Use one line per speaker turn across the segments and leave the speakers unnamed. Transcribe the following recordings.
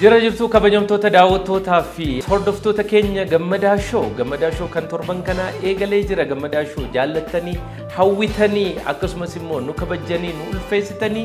Jira jirtuu kabajamtoota daawwattootaa fi hordoftoota keenya Gammadaa Show. Gammadaa Show kan torban kanaa eegalee jira. Gammadaa Show jaallattanii, hawwitanii, akkasumas immoo nu kabajjanii, nu ulfeessitanii,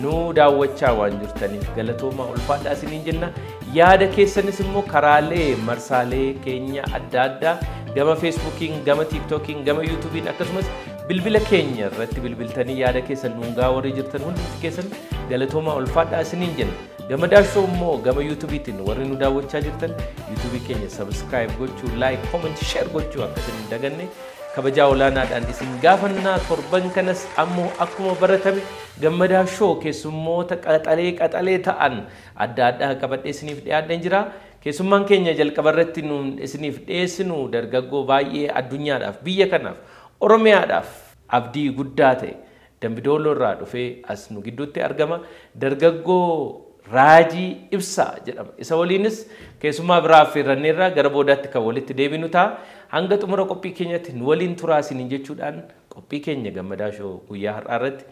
nu daawwachaa waan jirtaniif galatoomaa, ulfaadhaa isiniin jenna. Yaada keessanis immoo karaalee marsaalee keenya adda addaa gama Feesbuukiin, gama Tiiktookiin, gama Yuutuubiin akkasumas bilbila keenya irratti bilbiltanii yaada keessan nuun gaa warri jirtan hundumti keessan galatoomaa, ulfaadhaa isiniin jenna. Gammadaa Show immoo gama Yuutuubiitiin warri nu daawwachaa jirtan Yuutuubii keenya subscribe gochuu, like, comment, share gochuu akka isin hin daganne kabajaa olaanaadhaan isin gaafannaa. Torban kanas ammoo akkuma baratame Gammadaa Show keessummoota qaxalee qaxalee ta'an adda addaa qabadhee isiniif dhiyaadheen jira. Keessummaan keenya jalqaba irratti nuun isiniif dhiyeessinu dargaggoo baay'ee addunyaadhaaf, biyya kanaaf, Oromiyaadhaaf abdii guddaa ta'e Dambidooloo irraa dhufee as nu gidduutti argama. Dargaggoo Raajii Ibsaa jedhama. Isa waliinis keessummaa biraa affeerranneerraa gara boodaatti kan walitti deebinu ta'a. Hanga xumura qophii keenyatti nu waliin turaa isiniin jechuudhaan qophii keenya Gammadaa Show guyyaa har'aa irratti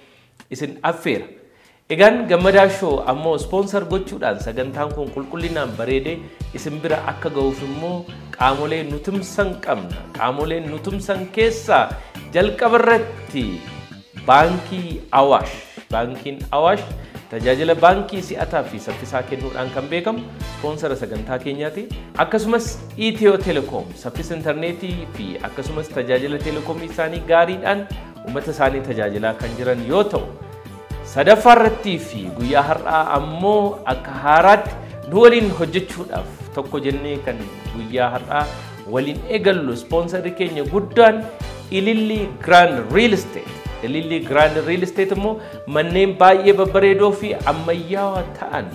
isin affeera. Egaan Gammadaa Show ammoo sponsor gochuudhaan sagantaan kun qulqullinaan bareedee isin bira akka ga'uuf immoo qaamolee nu tumsan qabna. Qaamoleen nu tumsan keessaa jalqaba irratti Baankii Awaash. Baankiin Awaash tajaajila baankii si'ataa fi saffisaa kennuudhaan kan beekamu ispoonsara sagantaa keenyaati. Akkasumas Itiyoo Telekoom saffisa intarneetii fi akkasumas tajaajila telekoomii isaanii gaariidhaan uummata isaanii tajaajilaa kan jiran yoo ta'u, sadaffaa irrattii fi guyyaa har'aa ammoo akka haaraatti nu waliin hojjechuudhaaf tokko jennee kan guyyaa har'aa waliin eegallu ispoonsarri keenya guddaan Ililli Grand Real Estate. Ililli Grand Real Estate immoo manneen baay'ee babbareedoo fi ammayyaawaa ta'an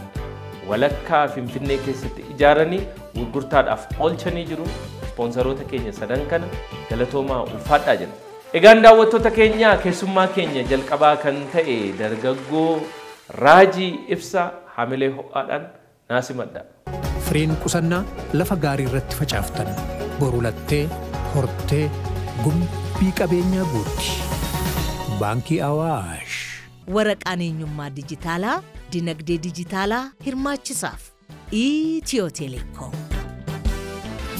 walakkaa Finfinnee keessatti ijaaranii gurgurtaadhaaf oolchanii jiru. Ispoonsaroota keenya sadan kana galatoomaa, ulfaadhaa jenna. Egaan daawwattoota keenya, keessummaa keenya jalqabaa kan ta'e dargaggoo Raajii Ibsaa hamilee ho'aadhaan naa simadha.
Firiin qusannaa lafa gaarii irratti facaaftan boru lattee hortee gumbii qabeenyaa guutti. Baankii Awaash.
Waraqaan eenyummaa dijitaalaa dinagdee dijitaalaa hirmaachisaaf. Itiyoo Telekoom.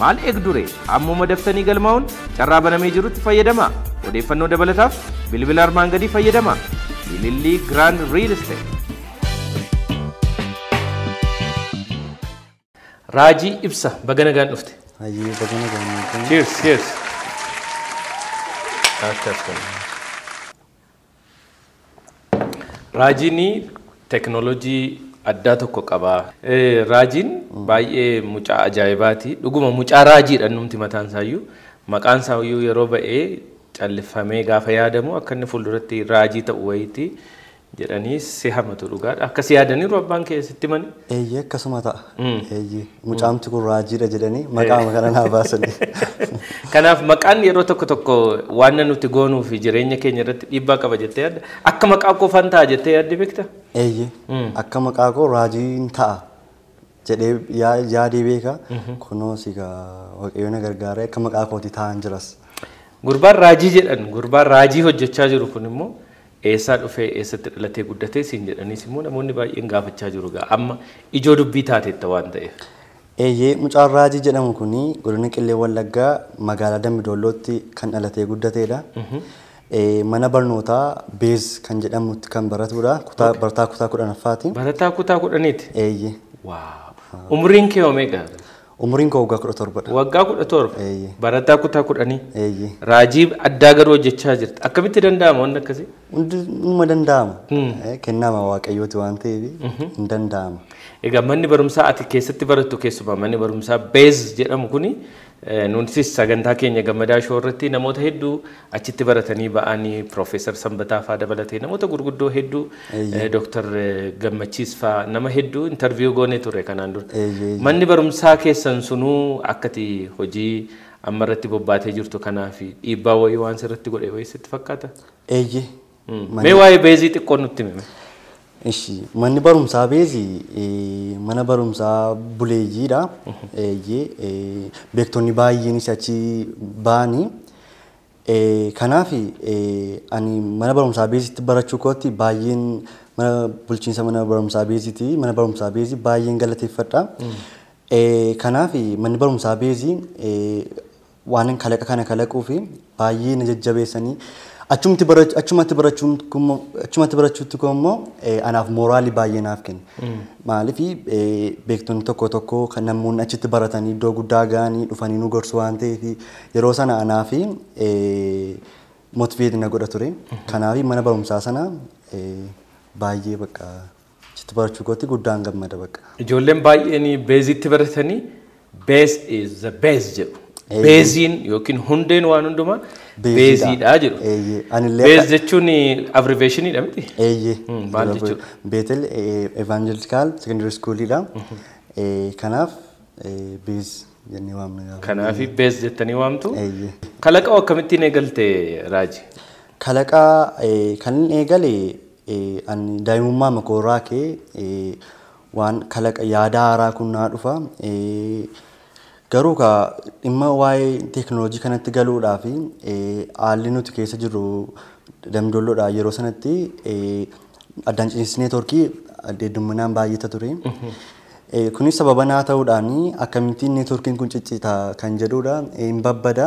Maal eegdure? Ammuma daftanii galmaa'uun carraa banamee jirutti fayyadamaa. Odeeffannoo dabalataaf bilbila armaan gadii fayyadamaa. Ilillii Grand Real Estate. Raajii Ibsa, baga nagaan dhufte.
Hayyee, baga nagaan dhufte.
Cheers, cheers. Akkas kun. Raajiin teknoolojii addaa tokko qaba. Raajiin baay'ee mucaa ajaa'ibaati. Dhuguma mucaa raajiidha numti mataan isaayyuu. Maqaan isaayyuu yeroo ba'ee callifamee gaafa yaadamu akka inni fuulduratti raajii ta'u wayiiti jedhanii si hamatu dhugaadha. Akkas yaadaniiru abbaan kee sitti mani?
Eeyyee, akkasuma ta'a. Eeyyee, mucaamti kun raajiidha jedhanii maqaama kana naa baasanii.
Kanaaf maqaan yeroo tokko tokko waan nuti goonuu fi jireenya keenya irratti dhiibbaa qaba jettee yaadda? Akka maqaa qofaan ta'a jettee yaadde beekta?
Eeyyee, akka maqaa koo raajiin ta'a jedhee yaadee beeka. Kunoo sigaa Waaqayyo na gargaaree akka maqaa kooti ta'an jiras.
Gurbaan raajii jedhan, gurbaan raajii hojjechaa jiru kun immoo eessaa dhufee, eessatti dhalatee guddatee siin jedhaniis immoo namoonni baay'een gaafachaa jiru gaa, amma ijoo dubbii taateetta waan ta'eef.
Eeyyee, mucaan raajii jedhamu kuni godina Qillee Wallaggaa magaalaa Dambidollootti kan dhalatee guddateedha. Mana barnootaa Beez kan jedhamutti kan baratudha. Kutaa barataa kutaa 10ffaati.
Barataa kutaa 10ti?
Eeyyee.
Waaw. Umriin kee hoo meeqa?
Umriin koo waggaa 17dha.
Waggaa 17?
Eeyyee.
Barataa kutaa 10?
Eeyyee.
Raajii addaa garuu hojjechaa jirta. Akkamitti danda'ama wanni akkasii?
Hundi numa danda'ama. Kennama Waaqayyooti waan ta'eef hin danda'ama.
Egaa manni barumsaa ati keessatti barattu, keessumaa manni barumsaa Beez jedhamu kuni, nutis sagantaa keenya Gammadaa Show irratti namoota hedduu achitti baratanii ba'anii, Piroofeesar Sanbataa fa'aa dabalatee namoota gurguddoo hedduu, Dooktar Gammachiis fa'aa, nama hedduu interview goonee ture kanaan dura. Manni barumsaa keessan sunuu akkati hojii amma irratti bobbaatee jirtu kanaaf dhiibbaa wayii waan sirratti godhe wayii sitti fakkaata?
Eeyyee.
Mee waa'ee Beezii xiqqoo nutti himi.
Ishi manni barumsaa Beezii mana barumsaa buleeyyiidha. Beektonni baay'eenis achi ba'anii. Kanaaf ani mana barumsaa Beeziitti barachuu kootti baay'een mana bulchiinsa mana barumsaa Beeziiti. Mana barumsaa Beezii baay'een galateeffadha. Kanaaf manni barumsaa Beezii waan kalaqa kana kalaquu fi baay'ee na jajjabeessanii achumatti barachuutti immoo anaaf mooraalii baay'ee naaf kenne. Maaliif beektonni tokko tokko kan namoonni achitti baratanii iddoo guddaa ga'anii dhufanii nu gorsu waan ta'eef yeroo sana anaaf motiveet na godha ture. Kanaaf mana barumsaa sana baay'ee bakka achitti barachuu kootti guddaan gammada bakka.
Ijoolleen baay'een Beeziitti baratanii base is the base jedhu. Beeziin yookiin hundeen waan hundumaa beeziidha jedhu. Beez jechuun abbreviationiidha miti? Maal jechuudha?
Beetel Evangelical Secondary Schoolidha. Kanaaf Beez jennee waamna.
Kanaaf Beez jettanii waamtu? Kalaqa akkamittiin eegalte Raaji?
Kalaqa kan inni eegale ani daa'imummaa makoorraa kee waan kalaqa yaada haaraa kun naa dhufa. Garuu dhimma waa'ee teekinooloojii kanatti galuudhaaf haalli nuti keessa jirru Dambidoolloodha. Yeroo sanatti addaan ciniinsi neetwoorkii heddumminaan baay'ata ture. Kunis sababa naa ta'uudhaan akkamittiin neetwoorkiin kun ciccita kan jedhudha. Hin babbada.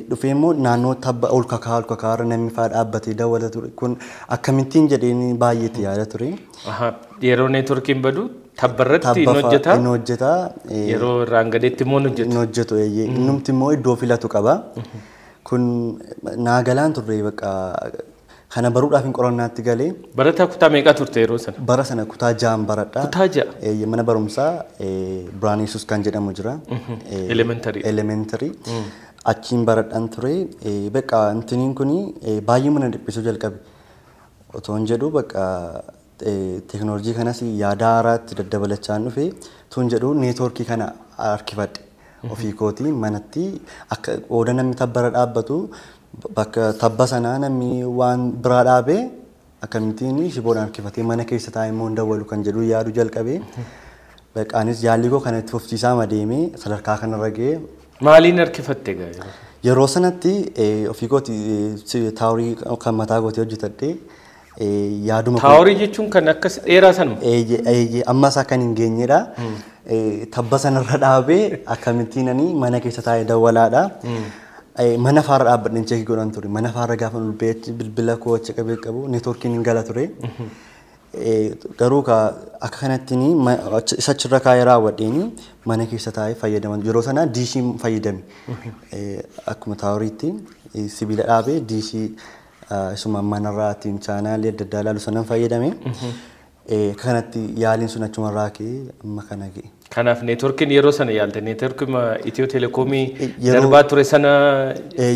Dhufee immoo naannoo tabba ol kakaa ol kakaarra namni fa'aa dhaabbatee daawwata ture. Kun akkamittiin jedheen baay'eetti yaada ture.
Yeroo neetwoorkiin badu tabbarratti hin hojjeta.
Hin hojjeta.
Yeroo irraan gadeetti immoo hin hojjetu.
Hin hojjetu eeyyee. Innumti immoo iddoo filatu qaba. Kun naa galaan turre bakka kana baruudhaaf hin qorannaatti galee.
Barataa kutaa meeqa turte yeroo sana?
Bara sana kutaa 6 baradha.
Kutaa 6?
Mana barumsaa Birhaan Yesuus kan jedhamu jira.
Elementary.
Elementary. Achiin baradhaan ture. Bakka intiniin kuni baay'ee mana dhiphisuu jalqabe. Otoo hin jedhu bakka teekinooloojii kanas yaada haaraatti daddabalachaa dhufe tun jedhu neetwoorkii kana harkifadhe. Ofii kootii manatti akka qooda namni tabbara dhaabbatu bakka tabba sanaa namni waan biraa dhaabee akkamittiin shiboodhaan harkifatee mana keessa taa'ee immoo hin dawwalu kan jedhu yaadu jalqabe. Bakka anis yaalli koo kana itti fufsiisaa adeemee sadarkaa kanarra ga'ee.
Maaliin harkifatte gaa?
Yeroo sanatti ofii kootii taaworii kan mataa kootii hojjetadhee yaaduma.
Taaworii jechuun kan akkas dheeraa sanuma?
Amma isaa kan hin geenyedha. Tabba sanarra dhaabee akkamittiin ani mana keessa taa'ee dawwalaadha. Mana faarra dhaabbadheen cheekii godhan ture. Mana faarra gaafa ol bilbila koo achi qabee qabu neetwoorkiin hin gala ture. Garuu akka kanattiin isa achirra kaa'ee raawwadheen mana keessa taa'ee fayyadaman. Yeroo sana diishii fayyadame. Akkuma taaworiitti sibiila dhaabee diishii isuma manarraa ittiin chaanaalii adda addaa ilaalu sanan fayyadame. Akka kanatti yaaliin sun achumarraa ka'ee amma kana ga'e.
Kanaaf neetwoorkiin yeroo sana yaalte neetwoorkii Itiyoo Telekoomii darbaa ture sana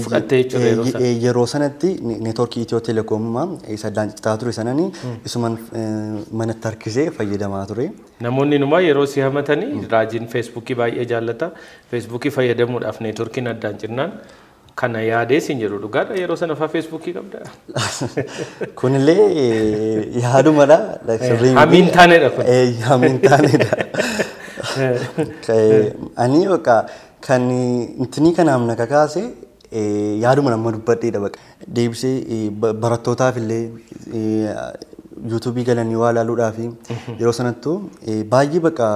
fudhattee jechuudha yeroo sana.
Yeroo sanatti neetwoorkii Itiyoo Telekoomii isa addaan citaa ture sanani isuman manatti harkisee fayyadamaa ture.
Namoonni numaa yeroo si hamatanii Raajiin Feesbuukii baay'ee jaallata. Feesbuukii fayyadamuudhaaf neetwoorkiin addaan cinnaan kana yaadee siin jedhu dhugaadha yeroo sana fa'aa Feesbuukii qabdaa?
Kunillee yaadumadha.
Hamiin taaneedha kun.
Hamiin taaneedha. Ani bakka kan intinii kanaaf na kakaase yaaduma nama dubbadheedha bakka. Deebisee barattootaaf illee yuutuubii galanii waa ilaaluudhaaf yeroo sanattuu baay'ee bakka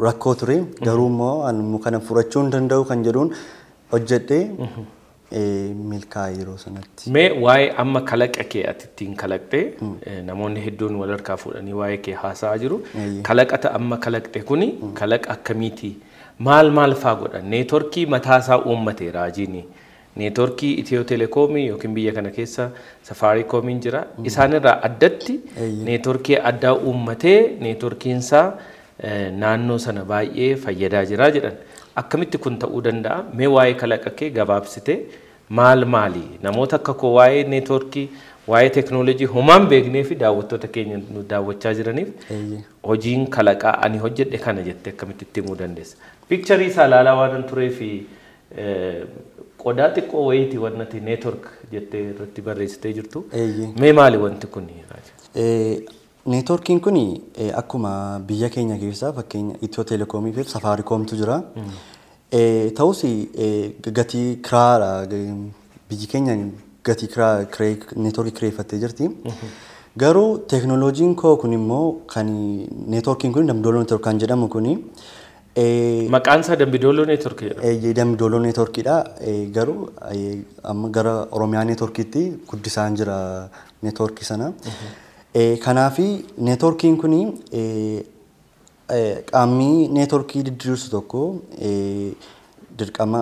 rakkoo ture. Garuu immoo ani kana furachuu hin danda'u kan jedhuun hojjedhee milkaa'e yeroo sanatti.
Mee waa'ee amma kalaqa kee ati ittiin kalaqxee namoonni hedduun wal harkaa fuudhanii waa'ee kee haasa'aa jiru. Kalaqata amma kalaqxe kuni kalaqa akkamiiti? Maal maal faa godha? Neetwoorkii mataasaa uummate Raajiin. Neetwoorkii Itiyoo Telekoomii yookiin biyya kana keessa Safaariikoomiin jira. Isaanirraa addatti neetwoorkii addaa uummatee neetwoorkiinsaa naannoo sana baay'ee fayyadaa jira jedhan. Akkamitti kun ta'uu danda'a? Mee waa'ee kalaqa kee gabaabsitee maal maali? Namoota akka koo waa'ee neetwoorkii, waa'ee teekinooloojii homaan beeknee fi daawwattoota keenya nu daawwachaa jiraniif hojiin kalaqaa ani hojjedhe kana jettee akkamitti itti himuu dandeessa? Piikcharii isaa ilaalaa waan turee fi qodaa xiqqoo wayiiti wannati neetwoork jettee irratti barreessitee jirtu. Mee maali wanti kun?
Neetwoorkiin kun akkuma biyya keenya keessaa fakkeenya Itiyoo Telekoomii fi Safaariikoomtu jira. Ta'us gatii kiraadha. Biyyi keenya gatii kiraa neetwoorkii kireeffattee jirti. Garuu teekinooloojiin koo kun immoo kan neetwoorkiin kun Dambidolloo neetwoork kan jedhamu kuni
Maqaan isaa Dambidolloo neetwoorkii jedhama.
Dambidolloo neetwoorkiidha. Garuu amma gara Oromiyaa neetwoorkiitti guddisaan jira neetwoorkii sana. Kanaafi neetwoorkiin kun qaamni neetwoorkii diddiirsu tokko dirqama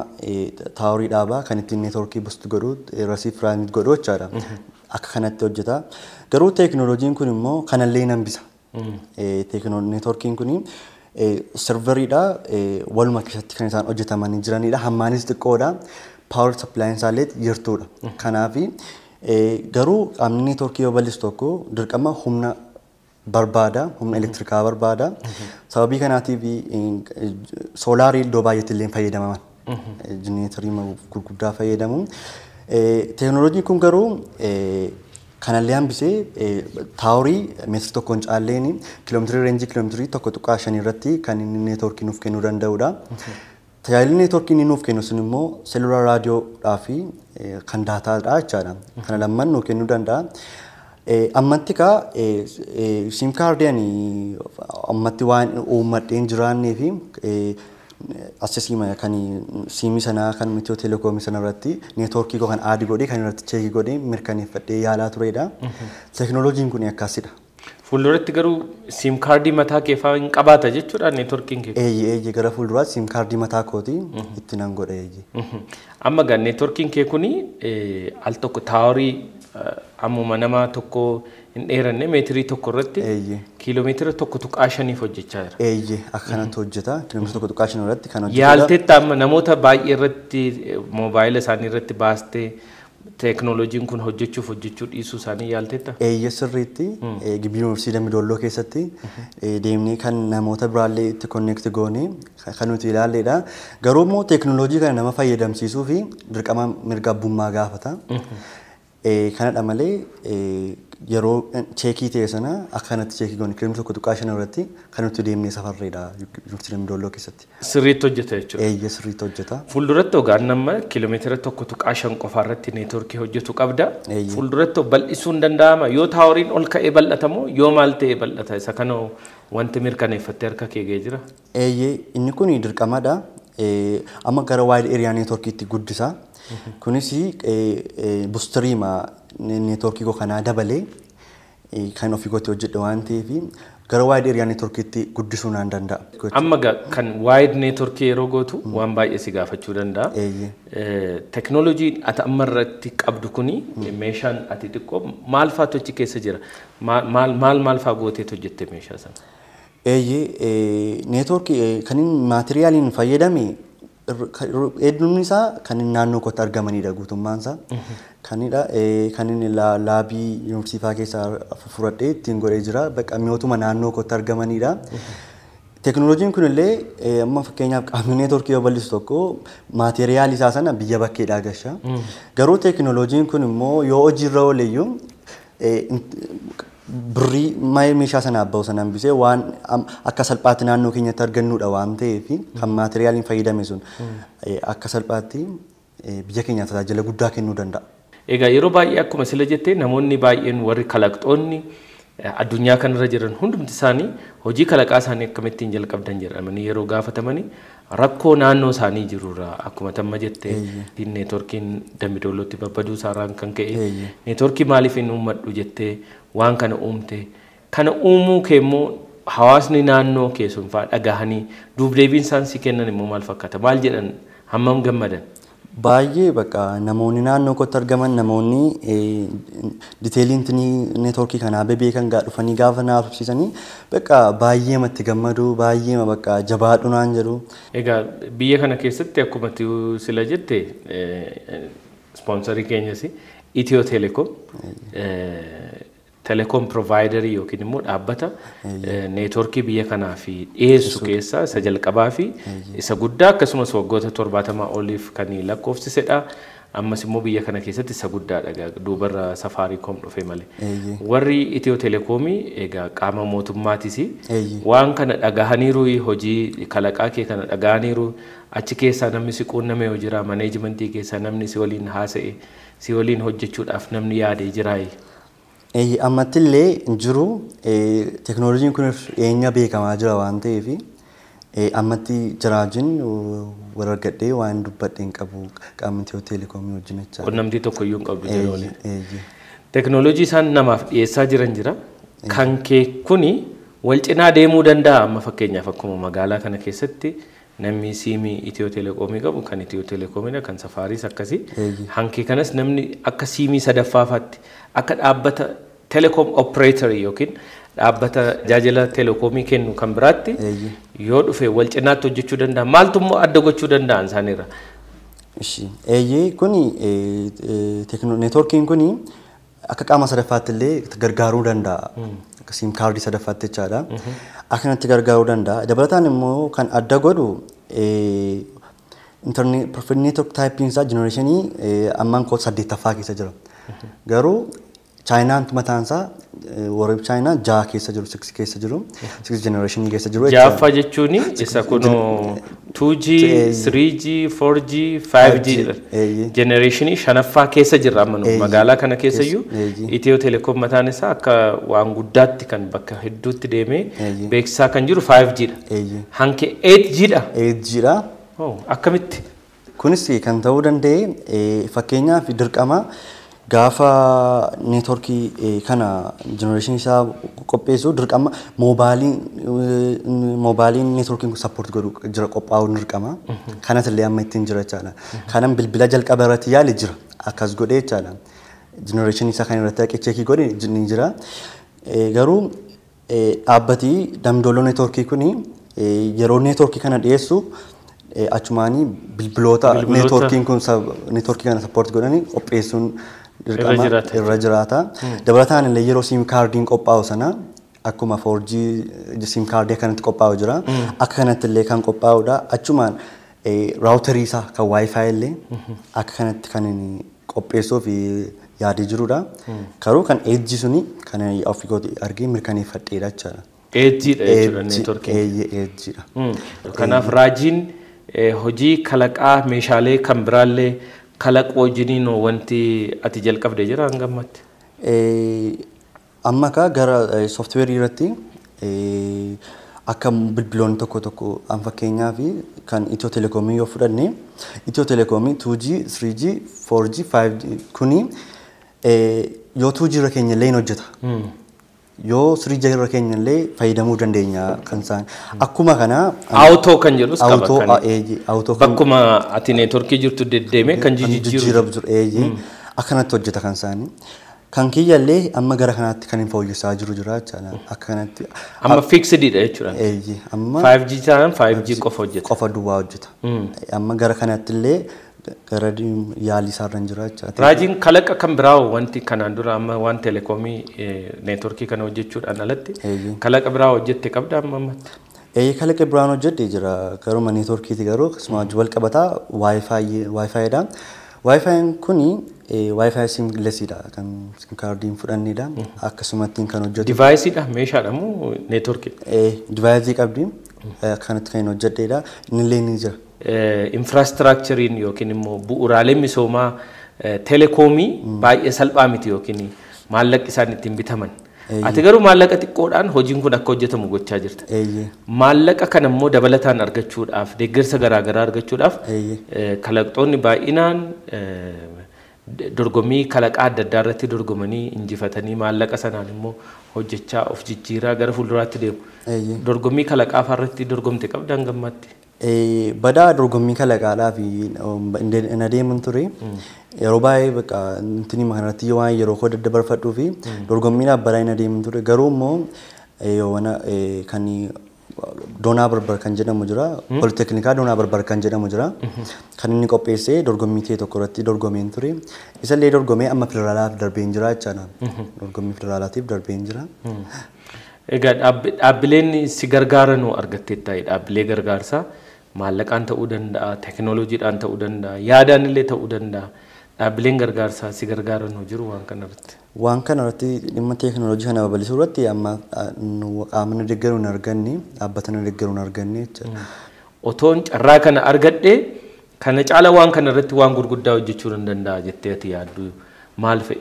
taaworii dhaabaa kan ittiin neetwoorkii bustu godhu rasiif raamit godhu jechaadha. Akka kanatti hojjeta. Garuu teekinooloojiin kun immoo kanallee nan hambisa. Neetwoorkiin kun serveriidha waluma keessatti kan isaan hojjetamanii jiranidha. Hammaanis xiqqoodha. Power supply isaallee jirtudha. Kanaafi garuu qaamni neetwoorkii yoo bal'isu tokko dirqama humna barbaada, humna elektirikaa barbaada. Sababii kanaatiif soolaarii iddoo baay'eetti illee fayyadamaman. Jenereetarii gurguddaa fayyadamu. Teekinooloojiin kun garuu kanallee hambisee taaworii meetira tokkoon caalleen kiiloomeetirii reenjii kiiloomeetirii 1.5 irratti kan inni neetwoorkii nuuf kennuu danda'udha. Tajaajilli neetwoorkii inni nuuf kennu sun immoo selular raadiyoodhaa fi kan daataadha jechaadha. Kana lamaan nuuf kennuu danda'a. Ammatti kaa siim kaardii ani ammatti waan uummadhee hin jiraannee fi assesiima kan siimii sanaa kan Itiyoo Telekoomii sana irratti neetwoorkii koo kan aadi godhee kan irratti cheekii godhee mirkaneeffadhee yaalaa turedha. Teekinooloojiin kun akkasidha.
Fuulduratti garuu siim kaardii mataa kee fa'aa hin qabaata jechuudha neetwoorkiin kee.
Eeyyee gara fuulduraatti siim kaardii mataa kootii itti nan godha eeyyee.
Amma gaa neetwoorkiin kee kuni al tokko taaworii ammuma nama tokko hin dheeranne meetirii tokko irratti kiiloomeetira 1.5 hojjechaa jira.
Eeyyee akka kanatti hojjeta. Kiiloomeetira 1.5 irratti kan hojjetudha.
Yaalteetta amma namoota baay'ee irratti moobaayila isaanii irratti baastee teekinooloojiin kun hojjechuuf hojjechuu dhiisuu isaanii yaalteetta?
Eeyyee sirriitti gibbii yuunivarsiitii Dambidolloo keessatti deemnee kan namoota biraallee itti konneekti goonee kan nuti ilaalledha. Garuu immoo teekinooloojii kana nama fayyadamsiisuu fi dirqama mirga abbummaa gaafata. Kanadha malee yeroo cheekii ta'e sana akka kanatti cheekii goone kiiloomeetira 1.5 irratti kan nuti deemnee safarreedha yuunivarsiitii Dambidolloo keessatti.
Sirriitti hojjeta jechuudha.
Eeyyee sirriitti hojjeta.
Fuulduratti ogaan nama kiiloomeetira 1.5 qofa irratti neetwoorkii hojjetu qabda. Fuulduratti bal'isuu hin danda'ama. Yoo taaworiin ol ka'ee bal'atamoo yoo maal ta'e bal'ata isa kana wanti mirkaneeffattee harka kee ga'ee jira.
Eeyyee inni kun dirqamadha. Amma gara waayid eeriyaa neetwoorkiitti guddisa. Kunis bustiriima neetwoorkii koo kanaa dabalee kan ofii kootti hojjedhu waan ta'eef gara waayid eeriyaa neetwoorkiitti guddisuu naan danda'a.
Amma kan waayid neetwoorkii yeroo gootu waan baay'ee si gaafachuu danda'a. Teekinooloojiin ati amma irratti qabdu kuni meeshaan ati xiqqoo maal fa'aatu achi keessa jira? Maal maal fa'aa gooteetu hojjette meeshaa sana?
Eeyyee neetwoorkii kan inni maatiriyaaliin fayyadame hedduun isaa kan inni naannoo kootti argamanidha guutummaan isaa. Kanidha kan inni laabii yuunivarsiitii fa'aa keessaa fudhadhee ittiin godhee jira. Bakka mi'ootuma naannoo kootti argamanidha. Teekinooloojiin kunillee amma fakkeenyaaf qaamni neetwoorkii yoo bal'isu tokko maatiriyaalii isaa sana biyya bakkeedhaa gasha. Garuu teekinooloojiin kun immoo yoo hojiirra ooleyyuu birrii meeshaa sana abba'u sana hambisee waan akka salphaatti naannoo keenyatti argannudha waan ta'eef kan maatiriyaaliin fayyadame sun akka salphaatti biyya keenyaaf tajaajila guddaa kennuu danda'a.
Egaa yeroo baay'ee akkuma sila jettee namoonni baay'een warri kalaqxoonni addunyaa kanarra jiran hundumti isaanii hojii kalaqaa isaanii akkamittiin jalqabdan jedhamanii yeroo gaafatamanii rakkoo naannoo isaanii jirurraa akkuma tamma jettee neetwoorkiin Dambidollootti babbaduu isaarraan kan ka'e neetwoorkii maaliif hin uummadhu jettee waan kana uumte kana uumuu kee immoo hawaasni naannoo kee sun fa'aa dhagahanii duubdeebiin isaan si kennan immoo maal fakkaata maal jedhan hammam gammadan?
Baay'ee bakka namoonni naannoo kootti argaman namoonni diteeliin neetwoorkii kanaa bebeekan dhufanii gaafa naaf ibsisanii bakka baay'ee matti gammadu baay'ee bakka jabaadhu naan jedhu.
Egaa biyya kana keessatti akkuma sila jette ispoonsarii keenyas Itiyoo Telekoom telekoom proviidarii yookiin immoo dhaabbata neetwoorkii biyya kanaa fi dhiyeessu keessaa isa jalqabaa fi isa guddaa akkasumas waggoota 70 oliif kan lakkoofsisedha. Ammas immoo biyya kana keessatti isa guddaadha, duubarra Safaariikoom dhufe malee. Warri Itiyoo Telekoomii egaa qaama mootummaatis waan kana dhagahaniiru, hojii kalaqaa kee kana dhagahaniiru, achi keessaa namni si quunname yoo jira, maneejimentii keessaa namni si waliin haasa'e, si waliin hojjechuudhaaf namni yaadee jiraa?
Ammatti illee hin jiru. Teknooloojiin kun dhiyeenya beekamaa jira waan ta'eef ammatti jiraajin wal argadhee waan dubbadhe hin qabu qaama Itiyoo Telekoomii wajjin jechaadha.
Qunnamtii tokko iyyuu hin qabdu jira waliin. Teknooloojii isaan namaaf dhiyeessaa jiran jira. Kan kee kuni wal cinaa deemuu danda'a. Amma fakkeenyaaf akkuma magaalaa kana keessatti namni siimii Itiyoo Telekoomii qabu kan Itiyoo Telekoomiidha, kan Safaariis akkasii. Hankee kanas namni akka siimii sadaffaafaatti akka dhaabbata telekoom operator yookiin dhaabbata tajaajila telekoomii kennu kan biraatti yoo dhufe wal cinaatti hojjechuu danda'a. Maaltu immoo adda gochuu danda'an isaaniirra?
Ishi. Eeyyee, kuni neetwoorkiin kuni akka qaama sadaffaatti illee gargaaruu danda'a. Akka siim kaardii sadaffaatti jechaadha. Akkanatti gargaaruu danda'a. Dabalataan immoo kan adda godhu internet preferred network type isaa generation ammaan koo 8ffaa keessa jira. Garuu Chaayinaan mataan isaa warri Chaayinaa 6 keessa jiru, 6 keessa jiru, 6 generation keessa jiru.
Ja'affaa jechuun isa kunoo 2G, 3G, 4G, 5G generation shanaffaa keessa jirra amma nu magaalaa kana keessa iyyuu Itiyoo Telekoom mataan isaa akka waan guddaatti kan bakka hedduutti deemee beeksisaa kan jiru 5G dha. Hanke 8G dha.
8G dha.
Akkamitti?
Kunis kan ta'uu danda'e fakkeenyaaf dirqama gaafa neetwoorkii kana generation isaa qopheessu dirqama moobaaliin neetwoorkiin kun support godhu jira, qophaa'uun dirqama. Kanas illee amma ittiin jira jechaadha. Kanan bilbila jalqaba irratti yaale jira akkas godhee jechaadha. Generation isaa kan irratti haqee check godhe ni jira. Garuu dhaabbati Damdooloo neetwoorkii kuni yeroo neetwoorkii kana dhiyeessu achumaanii bilbiloota neetwoorkiin kun neetwoorkii kana support godhanii qopheessuun dirqama irra jiraata. Dabalataan illee yeroo siim kaardiin qophaa'u sana akkuma 4G siim kaardii akkanatti qophaa'u jira. Akka kanatti illee kan qophaa'udha. Achumaan raawutarii isaa kan Wi-Fi illee akka kanatti kan inni qopheessuuf yaadee jirudha. Garuu kan 8G suni kan ofii kooti argee mirkaneeffadheedha jechaadha.
8G dha jechuudha neetwoorkiin.
8G dha.
Kanaaf raajiin hojii kalaqaa meeshaalee kan biraallee kalaquu wajjiniin wanti ati jalqabde jira hanga ammaatti?
Amma akka gara sooftiweerii irratti akka bilbiloonni tokko tokko an fakkeenyaaf kan Itiyoo Telekoomii yoo fudhanne, Itiyoo Telekoomii 2G, 3G, 4G, 5G kuni yoo 2G irra keenya illee hin hojjeta. Yoo 3G irra keenya illee fayyadamuu dandeenya kan isaan. Akkuma kana
Auto kan jedhus qaba.
Auto kan
Bakkuma ati neetworkii jirtu deddeemee kan jijjiiru.
Jijjiiramu jiru. Akkanatti hojjeta kan isaanii. Kan kiyyallee amma gara kanaatti kan hin fooyyessaa jiru jira jechaadha. Akka kanatti.
Amma fixedidha jechuudha.
Amma
5G taanaan 5G qofa hojjeta.
Qofa duwwaa hojjeta. Amma gara kanatti illee gara yaalii isaarra jira jechaadha.
Raajiin kalaqa kan biraa wanti kanaan dura amma waan telekoomii neetworkii kana hojjechuudhaan alatti kalaqa biraa hojjette qabda amma ammatti?
Kalaqa biraan hojjedhe jira. Garuma neetworkiiti garuu akkasuma wal qabataa Wi-Fi dha. Wi-Fiin kuni Wi-Fi seamlessiidha kan sim kaardiin fudhannedha. Akkasumatti kan hojjetu.
Divaayisiidha, meeshaadha moo neetworkii?
Divaayisii qabdi. Akkanatti kan hojjedheedha. Innillee ni jira.
Infraastiraakchariin yookiin immoo bu'uuraaleen misoomaa telekoomii baay'ee salphaa miti yookiin maallaqi isaan ittiin bitaman. Ati garuu maallaqa xiqqoodhaan hojiin kun akka hojjetamu gochaa jirta. Maallaqa kana immoo dabalataan argachuudhaaf, deeggarsa garaagaraa argachuudhaaf kalaqxoonni baay'inaan dorgommii kalaqaa adda addaa irratti dorgomanii injifatanii maallaqa sanaan immoo hojjechaa of jijjiiraa gara fuulduraatti deemu. Dorgommii kalaqaa irratti dorgomte qabda hanga ammaatti?
Badaa dorgommii kalaqaadhaa fi hin adeeman ture. Yeroo baay'ee bakka intini kanarratti waan yeroo koo daddabarfadhuu fi dorgommiidhaaf badaa hin adeeman ture. Garuu immoo yoona kan Doonaa Barbar kan jedhamu jira. Pooliteknikaa Doonaa Barbar kan jedhamu jira. Kan inni qopheessee dorgommii ta'e tokko irratti dorgomeen ture. Isallee dorgomee amma federaalaaf darbeen jira jechaadha. Dorgommii federaalaatiif darbeen jira.
Egaa dhaabbileen si gargaaranuu argatteetta, dhaabbilee gargaarsaa maallaqaan ta'uu danda'a, teekinooloojiidhaan ta'uu danda'a, yaadaan illee ta'uu danda'a. Dhaabbileen gargaarsaa si gargaaran hoo jiru waan kanarratti?
Waan kanarratti dhimma teekinooloojii kana babal'isuu irratti amma qaama nu deeggaru hin arganne, dhaabbata nu deeggaru hin arganne jechuudha.
Otoon carraa kana argadhee kana caala waan kana irratti waan gurguddaa hojjechuu nan danda'a jettee ati yaaddu maal fa'i?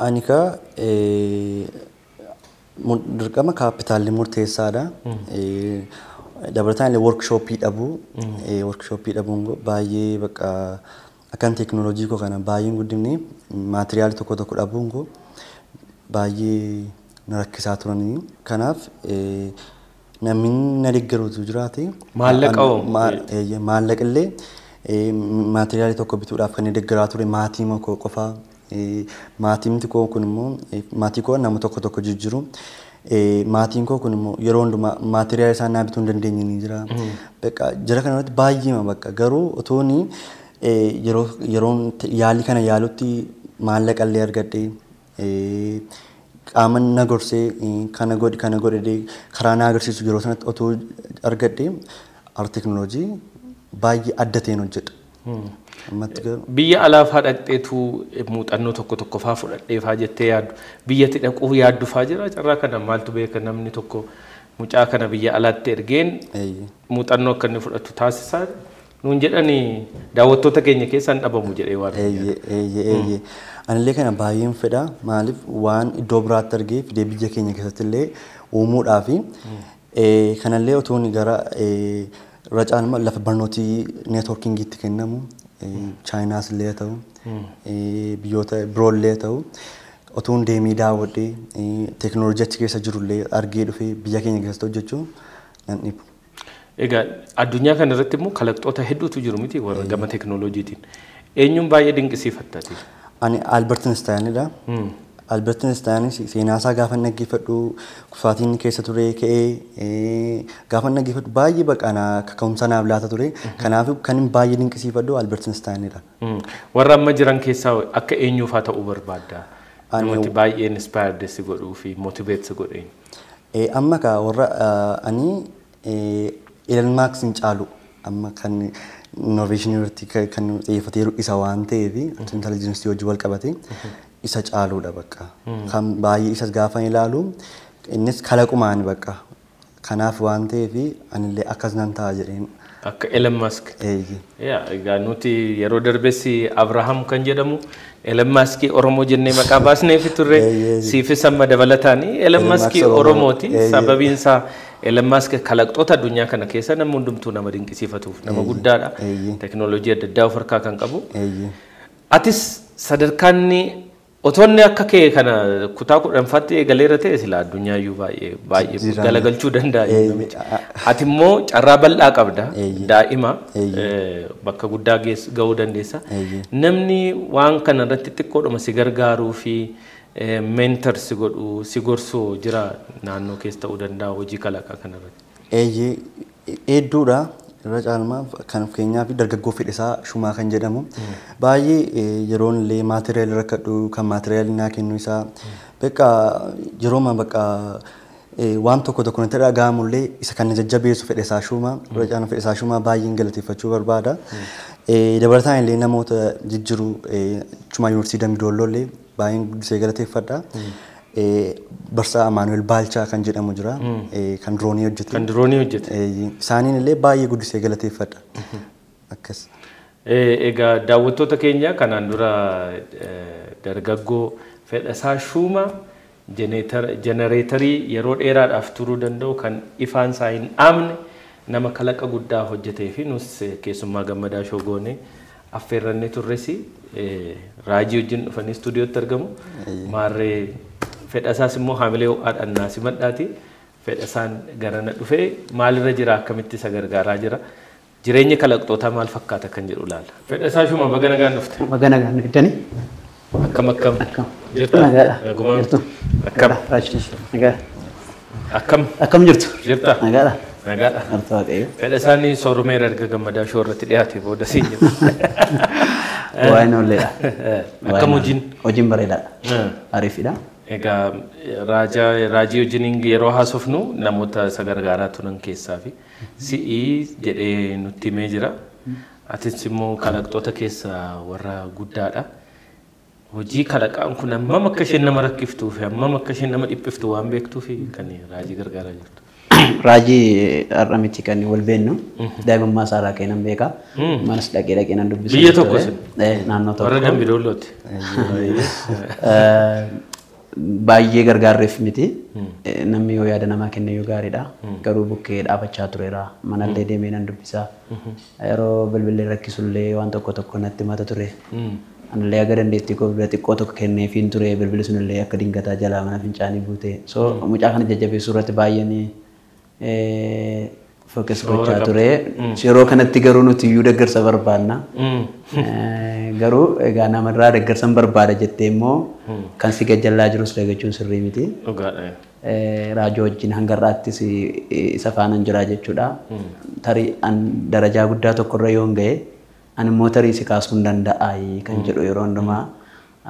Ani ka dirqama kaapitaalli murteessaadha. Dabalataan illee workshooppii dhabuu, workshooppii dhabuun baay'ee bakka akkan teekinooloojii koo kana baay'ee hin guddifne, maatiriyaalii tokko tokko dhabuun koo baay'ee na rakkisaa turanii. Kanaaf namni na deeggarutu jiraate.
Maallaqa hoo?
Maallaqa illee maatiriyaalii tokko bituudhaaf kan deeggaraa ture maatii koo qofaa. Maatiin koo kun immoo maatii koo nama tokko tokko jijjiiru. Maatiin koo kun immoo yeroo hundumaa maatiriyaalii isaan naa bituu hin dandeenye ni jira. Bakka jara kana irratti baay'eema bakka garuu otooni yeroo yeroon yaalii kana yaalutti maallaqa illee argadhee qaama na gorsee kana godhi kana godhi karaa na agarsiisu yeroo sanatti otoo argadhee teekinooloojii baay'ee adda ta'een hojjedha. Ammatti garuu
Biyya alaafaa dhaqxeetu muuxannoo tokko tokko faa fudhadhee faa jettee yaaddu. Biyyatti dhaquu yaaddu faa jira. Carraa kana maaltu beeka, namni tokko mucaa kana biyya alaatti ergeen muuxannoo akka inni fudhatu taasisaa nuun jedhanii daawwattoota keenya keessaa hin dhabamu jedhee waan.
Eeyyee eeyyee eeyyee. Anillee kana baay'een fedha. Maaliif waan iddoo biraatti argee fidee biyya keenya keessatti illee uumuudhaafi kanallee otoo gara irra caalmaa lafa barnootii neetworkingiitti kennamu, Chaayinaas illee haa ta'u, biyyoota biroollee haa ta'u, otoo deemee daawwadhee teekinooloojii achi keessa jirullee argee dhufee biyya keenya keessatti hojjechuun nan dhibu.
Egaa addunyaa kana irratti immoo kalaqxoota hedduutu jiru miti warra gama teekinooloojiitiin. Eenyuun baay'ee dinqisiifattati?
Ani Albert Einsteinidha. Albert Einstein seenaa isaa gaafa dhaggeeffadhu, kufaatiin keessa ture ka'ee gaafa dhaggeeffadhu baay'ee baqana kaka'umsa naaf laata ture. Kanaaf kan hin baay'ee dinqisiifadhu Albert Einsteinidha.
Warra amma jiran keessaa akka eenyuufaa ta'uu barbaadda? Namooti baay'ee inspired si godhuu fi motivate si godhe.
Amma ka warra ani Elon Musk hin caalu, amma kan innovation irratti kan xiyyeeffatee isa waan ta'eef, intelligence wajjin wal qabate isa caaluudha bakka. Kan baay'ee isas gaafa ilaalu innis kalaqumaan bakka. Kanaaf waan ta'eef anillee akkas nan ta'a jedheen.
Akka Elon Musk.
Eeyyee.
Egaa nuti yeroo darbes Abrahaam kan jedhamu Elon Musk Oromoo jennee maqaa baasneefi turre, siifis amma dabalataanii Elon Musk Oromooti. Sababiin isaa Elon Musk kalaqxoota addunyaa kana keessa namni hundumtuu nama dinqisiifatuuf nama guddaadha. Teekinooloojii adda addaa of harkaa kan qabu. Atis sadarkaanni otoonni akka kee kana kutaa 10ffaatti eegaleera ta'e sila addunyaayyuu baay'ee baay'ee galagalchuu danda'a. Ati immoo carraa bal'aa qabda. Daa'ima bakka guddaa ga'uu dandeessa. Namni waan kana irratti xiqqoodhuma si gargaaruu fi mentor si godhu, si gorsu jira naannoo keessa ta'uu danda'a hojii kalaqaa kanarratti?
Eeyyee, hedduudha. Irra caalmaa kan fakkeenyaa fi dargaggoo Fedhisaa Shumaa kan jedhamu baay'ee yeroon illee maatiriyaalii rakkadhu kan maatiriyaalii naa kennu isaa, bakka yeroo bakka waan tokko tokko natti dhaga'amu illee isa kan na jajjabeessu Fedhisaa Shumaa, irra caalmaa Fedhisaa Shumaa baay'een galateeffachuu barbaada. Dabalataan illee namoota jijjiiru Chumaa Yuunivarsiitii Dambidolloo illee baay'een guddisee galateeffadha. Barsaa Amaanuel Baalchaa kan jedhamu jira. Kan diroonii hojjete.
Kan diroonii hojjete.
Isaaniin illee baay'ee guddisee galateeffadha. Akkas.
Egaa daawwattoota keenya, kanaan dura dargaggoo Fedhasaa Shuumaa jenereetarii yeroo dheeraadhaaf turuu danda'u kan ifaan isaa hin dhaamne, nama kalaqa guddaa hojjetee fi nus keessummaa Gammadaa Show goonee affeerrannee turres, raajii wajjin dhufanii istuudiyootti argamu. Maarree Fedhasaas immoo haamilee ho'aadhaan naa simadhaati. Fedhasaan garana dhufee maalirra jira, akkamitti isa gargaaraa jira, jireenya kalaqxootaa maal fakkaata kan jedhu ilaala. Fedhasaa Shuumaa, baga nagaan dhufte.
Baga nagaan dhuftani.
Akkam akkam?
Akkam.
Jirta?
Nagaadha.
Nagumaa?
Jirtu.
Akkam?
Nagaa.
Akkam?
Akkam jirtu?
Jirta?
Nagaadha.
Nagaadha.
Marta Waaqayyo.
Fedhasaan soorumeera erga Gammadaa Show irratti dhiyaate booda siin jedhu.
Waa'een olleedha.
Akkam hojiin?
Hojiin bareedaadha. Ariifidha.
Egaa raajaa raajii wajjiniin yeroo haasofnu namoota isa gargaaraa turan keessaa fi si'ii jedhee nutti himee jira. Atis immoo kalaqtoota keessaa warra guddaadha. Hojii kalaqaan kun hammam akka isheen nama rakkiftuu fi hammam akka isheen nama dhiphiftu waan beektuu fi kan Raajii gargaaraa jirtu.
Raajii har'a miti kan wal beennu. Daa'imummaa isaa irraa ka'ee nan beeka. Manas dhaqee dhaqee nan dubbisa.
Biyya tokko isin?
Naannoo tokko.
Warra Dambidoollooti.
Baay'ee gargaarreef miti. Namni yoo yaada namaa kenne yoo gaariidha. Garuu bukkee dhaabachaa tureera. Manallee deemee nan dubbisa. Yeroo bilbillee rakkisullee waan tokko tokko natti mata ture. Anallee aga dandeettii koo bilbila xiqqoo tokko kenneefiin ture, bilbilli sunillee akka dingataa jalaa mana fincaanii buute. So mucaa kana jajjabeessuu irratti baay'een focus gochaa ture. Yeroo kanatti garuu nuti iyyuu deeggarsa barbaanna. Garuu egaa namarraa deeggarsa hin barbaada jettee immoo kan si gajjallaa jirus dagachuun sirrii miti.
Dhugaadha.
Raajoo wajjin hanga har'aattis isa faanan jira jechuudha. Tarii an darajaa guddaa tokkorra yoon ga'e ani immoo tarii si kaasuu hin danda'a kan jedhu yeroo hundumaa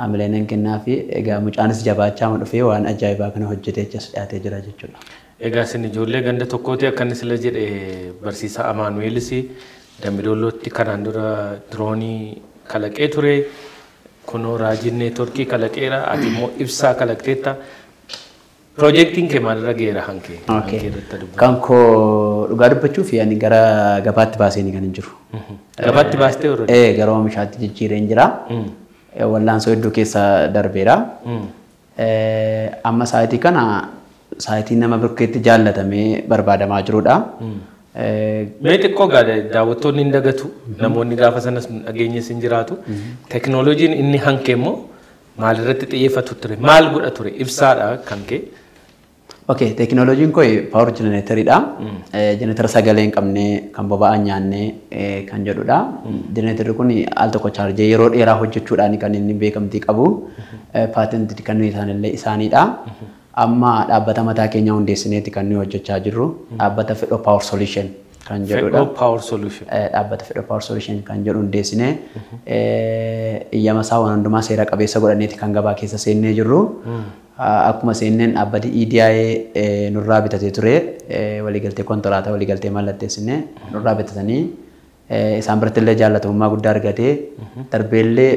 hamileen nan kennaa fi egaa mucaanis jabaachaa dhufee waan ajaa'ibaa kana hojjetee achas dhiyaatee jira jechuudha.
Egaa isin ijoollee ganda tokkooti akka inni sila jedhe barsiisaa Amaanu'eelis Dambidollootti kanaan dura diroonii kalaqee ture. Kunoo Raajiin neetworkii kalaqeera. Ati immoo ibsaa kalaqxeetta. Piroojeektiin kee maalirra ga'eera hankee? Hankee irratti dubbatu.
Kan koo dhugaa dubbachuuf ani gara gabaatti baasee kan hin jiru.
Gabaatti baastee yeroo?
Gara oomishaatti jijjiireen jira. Wallaansoo hedduu keessa darbeera. Amma sa'aatii kana sa'aatii nama bukkeetti jaallatamee barbaadamaa jirudha.
Mee xiqqoo gaadha daawwattoonni hin dagatu, namoonni gaafa sanas dhageenyas hin jiraatu. Teknooloojiin inni hanke immoo maalirratti xiyyeeffatu ture? Maal godha ture? Ibsaadha kan kee.
Okay, teknooloojiin koo power generatoriidha. Generator sagalee hin qabne, kan boba'aa hin nyaanne kan jedhudha. Generatorri kun al tokko chaarjee yeroo dheeraa hojjechuudhaan kan inni beekamtii qabu. Paatentii kan isaanillee isaaniidha. Amma dhaabbata mataa keenya hundeessineeti kan nuyi hojjechaa jirru. Dhaabbata Fedhoo Power Solution kan jedhudha.
Fedhoo Power Solution.
Dhaabbata Fedhoo Power Solution kan jedhu hundeessinee iyyama isaa waan hundumaa seera qabeessa godhanneeti kan gabaa keessa seennee jirru. Akkuma seenneen dhaabbati EDI nurraa bitatee ture, waliigaltee konkolaataa waliigaltee mallatteessinee nurraa bitatanii isaan biratti illee jaallatamummaa guddaa argatee darbeellee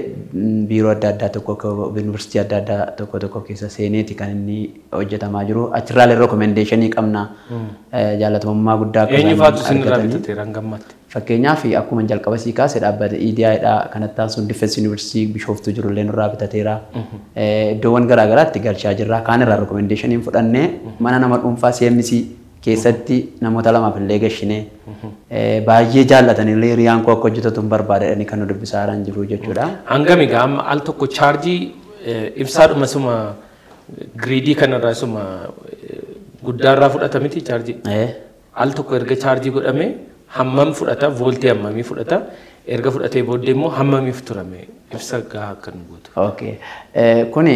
biiroo adda addaa tokko yuunivarsiitii adda addaa tokko tokko keessa seeneeti kan inni hojjetamaa jiru. Achirraallee rekomendeeshinii qabna, jaallatamummaa guddaa akka
Eenyu
isaan
faatu isinirraa
argatanii.
bitateera hangammaatti?
Fakkeenyaaf akkuma jalqaba sii kaase dhaabbata EDI dha. Kanatti aansuun Defense University Bishooftuu jirullee nurraa bitateera. Iddoowwan garaa garaatti galchaa jirra. Kaan irraa rekomendeeshiniin fudhannee mana nama dhuunfaa CMC keessatti namoota lamaaf illee gashinee baay'ee jaallatanii hiriyaan koo akka hojjetatu hin barbaada jedhanii kan nu dubbisaa jiran jiru jechuudha.
Hangam egaa amma al tokko chaarjii ibsaadhuma suma giriidii kanarraa suma guddaarraa fudhata miti chaarjii. Al tokko erga chaarjii godhamee hammam fudhata, vooltii hammamii fudhata, erga fudhatee booddee immoo hammamiif turame ibsa gahaa akka nu gootu.
Okay. Kuni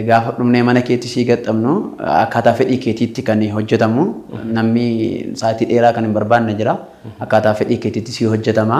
gaafa dhumnee mana keetti sii gaxxamnu akkaataa fedhii keetiitti kan hojjetamu. Namni sa'aatii dheeraa kan hin barbaanne jira. Akkaataa fedhii keetiitti sii hojjetama.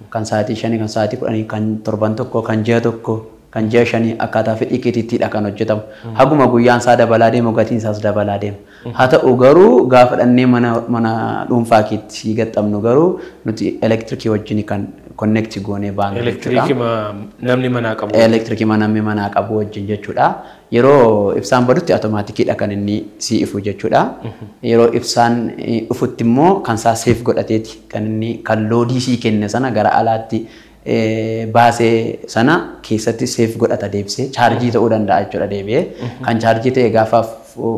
Kan sa'aatii 5, kan sa'aatii 10, kan torban tokko, kan ji'a tokko, kan ji'a 5 akkaataa fedhii keetiittidha kan hojjetamu. Haguma guyyaan isaa dabalaa deemu gatiin isaas dabalaa deema. Haa ta'u garuu gaafa dhannee mana dhuunfaa keetti sii gaxxamnu garuu nuti elektirikii wajjin kan connect goonee baanu jechuudha.
Elektirikii namni manaa qabu.
Elektirikii namni manaa qabu wajjin jechuudha. Yeroo ibsaan badutti automatikiidha kan inni sii ifu jechuudha. Yeroo ibsaan dhufutti immoo kan isaa seef godhateeti kan inni kan loodii sii kenne sana gara alaatti baasee sana keessatti seef godhata deebisee chaarjii ta'uu danda'a jechuudha deebi'ee. Kan chaarjii ta'e gaafa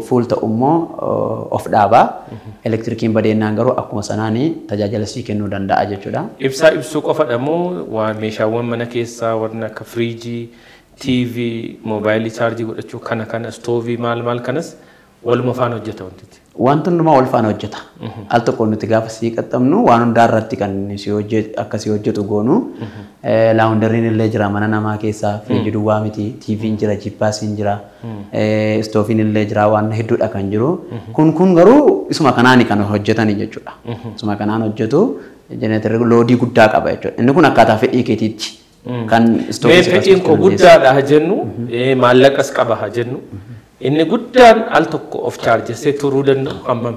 fuul ta'u immoo of dhaaba. Elektirikiin badeennaan garuu akkuma sanaanii tajaajila sii kennuu danda'a jechuudha.
Ibsaa ibsuu qofadha moo waan meeshaawwan mana keessaa warra akka firiijii, TV, moobaayilii chaarjii godhachuu kana kana istoovii maal maal kanas waluma faana hojjeta wantichi.
Wanti hundumaa wal faana hojjeta. Al tokko nuti gaafa sii qaxxamnu waan hundaa irratti kan akka si hojjetu goonu. Laawundariin illee jira mana namaa keessaa, firiijii duwwaa miti, TV'n jira, jippaasiin jira, istoofiin illee jira, waan hedduudha kan jiru. Kun garuu isuma kanaani kan hojjetani jechuudha. Isuma kanaan hojjetu jenereetarri loodii guddaa qaba jechuudha. Inni kun akkaataa fedhii keetiitti. Kan istoofii
Mee
si
fedhiin koo
kaasuu
guddaadha haa jennu, maallaqas qaba haa jennu. Inni guddaan al tokko of chaarjessee turuu danda'u hammam?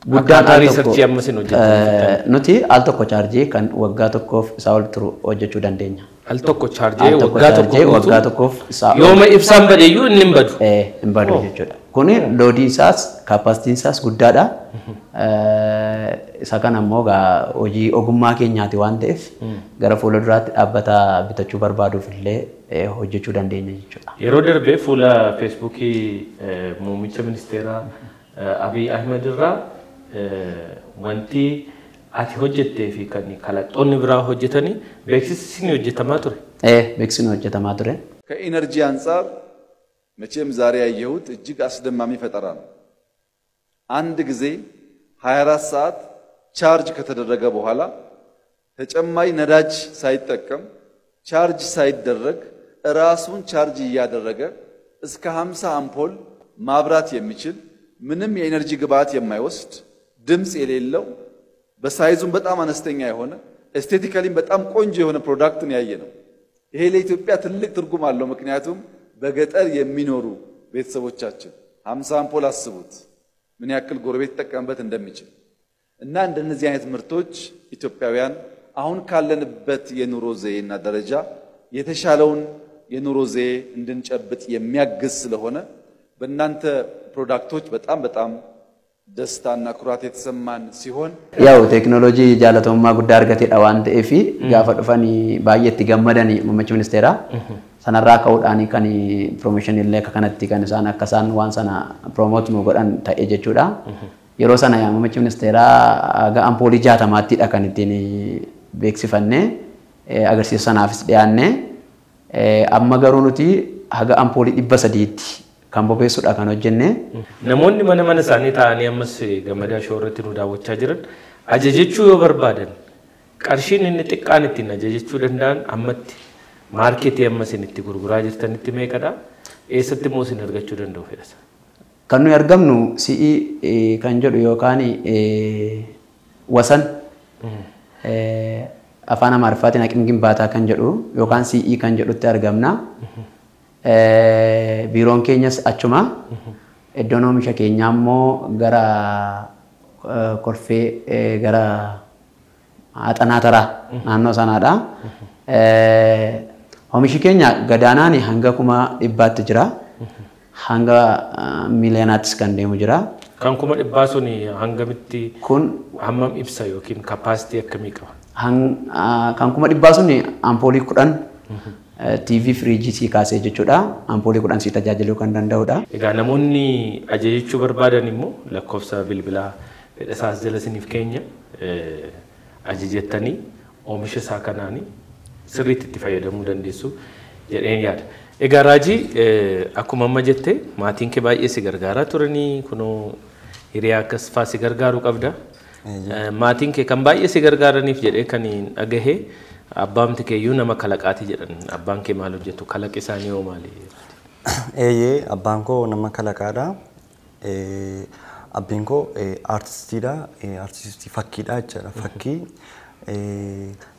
Guddaan
Akkaataa researchii amma isin hojjettan.
Nuti al tokko chaarjii kan waggaa tokkoof isaa ol turu hojjechuu dandeenya.
Al tokko chaarjee
Al tokko
waggaa tokko
chaarjee
guutuu
waggaa tokkoof isaa ol
yooma ibsaan badeeyyuu inni hin badu.
Hin badu jechuudha. Kuni loadii isaas capacityn isaas guddaadha. Isa kana immoo egaa hojii ogummaa keenyaati waan ta'eef gara fuula duraatti dhaabbata bitachuu barbaaduuf illee hojjechuu dandeenya jechuudha.
Yeroo darbee fuula Feesbuukii muummicha ministeeraa Abiy Ahmed irraa wanti ati hojjettee fi kan kalaqxoonni biraa hojjetanii beeksisni hojjetamaa ture.
Beeksisni hojjetamaa ture.
ከኢነርጂ አንጻር መቼም ዛሬ ያየሁት እጅግ አስደማሚ ፈጠራ ነው። አንድ ጊዜ 24 ሰዓት ቻርጅ ከተደረገ በኋላ ተጨማሪ ነዳጅ ሳይጠቀም ቻርጅ ሳይደረግ ራሱን ቻርጅ እያደረገ እስከ 50 አምፖል ማብራት የሚችል ምንም የኢነርጂ ግብዓት የማይወስድ ድምፅ የሌለው በ size ኡም በጣም አነስተኛ የሆነ aesthetically ም በጣም ቆንጆ የሆነ product ን ያየነው። ይሄ ለኢትዮጵያ ትልቅ ትርጉም አለው። ምክንያቱም በገጠር የሚኖሩ ቤተሰቦቻችን 50 አምፖል አስቡት ምን ያክል ጎረቤት ሊጠቀምበት እንደሚችል እና እንደነዚህ አይነት ምርቶች ኢትዮጵያውያን አሁን ካለንበት የኑሮ ዘዬና ደረጃ የተሻለውን የኑሮ ዘዬ እንድንጨብጥ የሚያግዝ ስለሆነ በእናንተ product ኦች በጣም በጣም ደስታና ኩራት የተሰማን ሲሆን
ያው teekinooloojii jaalatamummaa guddaa argateedha waan ta'eef gaafa dhufanii baay'ee itti gammadanii muummichi ministeeraa sanarraa ka'uudhaan kan promotion illee akka kanatti kan isaan akka isaan waan sana promote nu godhan ta'e jechuudha. Yeroo sana muummichi ministeeraa haga ampoolii 60ttidha kan ittiin beeksifannee agarsiisa sanaafis dhiyaanne amma garuu nuti haga ampoolii 300tti kan bobeessuudha kan hojjenne.
Namoonni mana mana isaanii taa'anii ammas Gammadaa Show irratti nu daawwachaa jiran ajajachuu yoo barbaadan qarshiin inni xiqqaan ittiin ajajachuu danda'an ammatti maarkeetii amma isin itti gurguraa jirtanitti meeqadha? Eessatti immoo isin argachuu danda'u fedhasa?
Kan nuyi argamnu si'ii kan jedhu yookaan wasan afaan Amaariffaatiin aqim gimbaataa kan jedhu yookaan si'ii kan jedhutti argamna. Biiroon keenyas achuma. Iddoon oomisha keenyaa immoo gara Kolfee gara Axanaa Taraa naannoo sanaadha. Oomishi keenya gadaanaan hanga 100,000tti jira. Hanga miiliyonaattis kan deemu jira.
Kan 100,000 sun hangamitti
kun
hammam ibsa yookiin capacity akkamii qaba?
Kan 100,000 sun ampoolii 10 TV firiijii sii kaasee jechuudha. Ampoolii 10 sii tajaajiluu kan danda'udha.
Egaa namoonni ajajachuu barbaadan immoo lakkoofsa bilbilaa fedhasaas jala isiniif keenya ajajattanii oomisha isaa kanaanii sirriitti itti fayyadamuu dandeessu jedheen yaada. Egaa Raajii akkuma amma jette maatiin kee baay'ee si gargaaraa turanii kunoo hiriyaa akkas fa'aa si gargaaruu qabda. Maatiin kee kan baay'ee si gargaaraniif jedhee kan dhagahe abbaamti keeyyuu nama kalaqaati jedhan. Abbaan kee maal hojjetu? Kalaqi isaanii hoo maali?
Eeyyee abbaan koo nama kalaqaadha. Abbaan koo aartistiidha. Aartistii fakkiidha jechuudha. Fakkii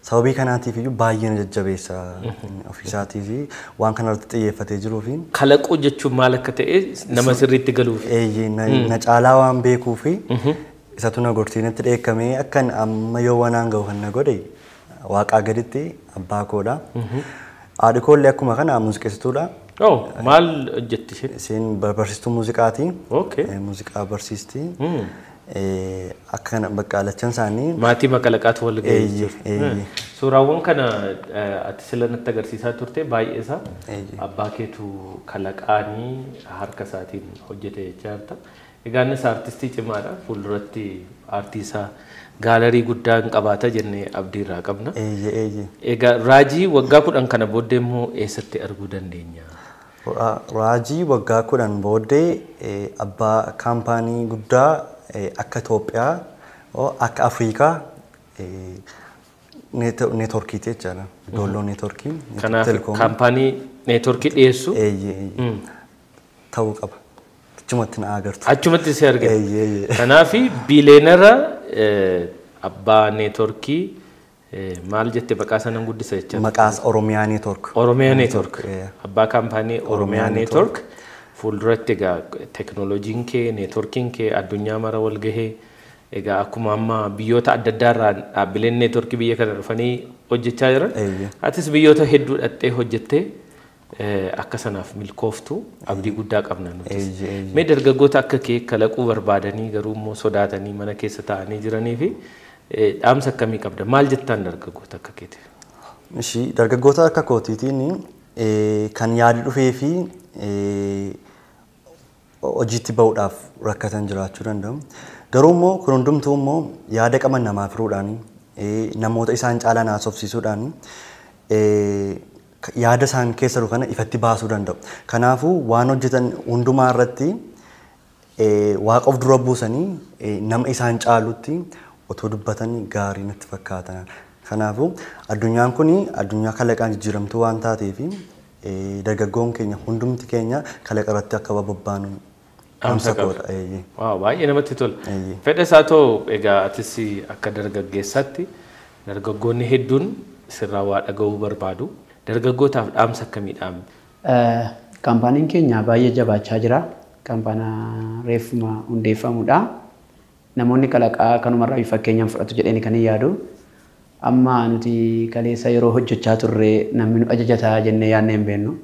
sababii kanaatiif iyyuu baay'ee na jajjabeessa ofiisaatii fi waan kanarratti xiyyeeffatee jiruufi.
Kalaquu jechuun maal akka ta'e nama sirriitti galuuf.
Eeyyee na caalaa waan beekuu fi isatu na gorsee natti dheekkamee akkan amma yoo waan gahu kan na godhe waaqaa gaditti abbaa koodha. Haadhi koollee akkuma kana muuziqeessituudha.
Oh, maal hojjetti isheen?
Isheen barsiistuu muuziqaati. Muuziqaa barsiisti. Akka kana bakka lachan isaanii.
Maatii makalaqaatu wal ga'ee. Suuraawwan kana ati sila natti agarsiisaa turte baay'ee isaa abbaa keetu kalaqaanii harka isaatiin hojjete jechaa jirta. Egaa innis aartistii cimaadha. Fuulduratti aartii isaa gaalarii guddaa hin qabaata jennee abdii irraa qabna. Egaa Raajii waggaa 10 kana booddee immoo eessatti arguu dandeenya?
Raajii waggaa 10 booddee abbaa kaampaanii guddaa akka Itoophiyaa akka Afrikaa neetworkiiti jechaadha. Doolloo neetworkii.
Kanaaf kaampaanii neetworkii dhiyeessu?
Ta'uu qaba. Achumatti na agartu.
Achumatti si argina. Kanaaf biileenara abbaa neetworkii maal jette maqaa sanan guddisa jechaadha.
Maqaas Oromiyaa Neetwork.
Oromiyaa Neetwork. Abbaa kaampaanii Oromiyaa Neetwork. Fuulduratti egaa teekinooloojiin kee neetworkiin kee addunyaa mara wal gahee Egaa akkuma amma biyyoota adda addaa irraa dhaabbileen neetworkii biyya kana dhufanii hojjechaa jiran. Atis biyyoota hedduu dhattee hojjettee akka sanaaf milkooftu abdii guddaa qabna nutis. Mee dargaggoota akka kee kalaquu barbaadanii garuu immoo sodaatanii mana keessa taa'anii jiranii fi dhaamsa akkamii qabda? Maal jettaan dargaggoota akka keetiif?
Ishii dargaggoota akka kootiitiin kan yaadi dhufee fi hojiitti bahuudhaaf rakkatan jiraachuu danda'u. Garuu immoo kun hundumtuu immoo yaada qaban namaaf hiruudhaan namoota isaan caalaan haasofsiisuudhaan yaada isaan keessa jiru kana ifatti baasuu danda'u. Kanaafuu waan hojjetan hundumaa irratti waaqa of dura buusanii nama isaan caalutti otoo dubbatanii gaarii natti fakkaata. Kanaafuu addunyaan kun addunyaa kalaqaan jijjiiramtuu waan taateef dargaggoon keenya hundumti keenya kalaqa irratti akka bobbaanu dhaamsa koodha.
Waaw, baay'ee namatti tola. Fedha isaa too egaa atis akka dargaggeessaatti dargaggoonni hedduun sirraa waa dhaga'uu barbaadu. Dargaggootaaf dhaamsa akkamii dhaamte?
Kaampaaniin keenya baay'ee jabaachaa jira. Kaampaana reeffuma hundeeffamudha. Namoonni kalaqaa kanumarraa fakkeenyaan fudhatu jedheen kan hin yaadu. Amma nuti kaleessa yeroo hojjechaa turre namni nu ajajataa jennee yaadnee hin beeknu.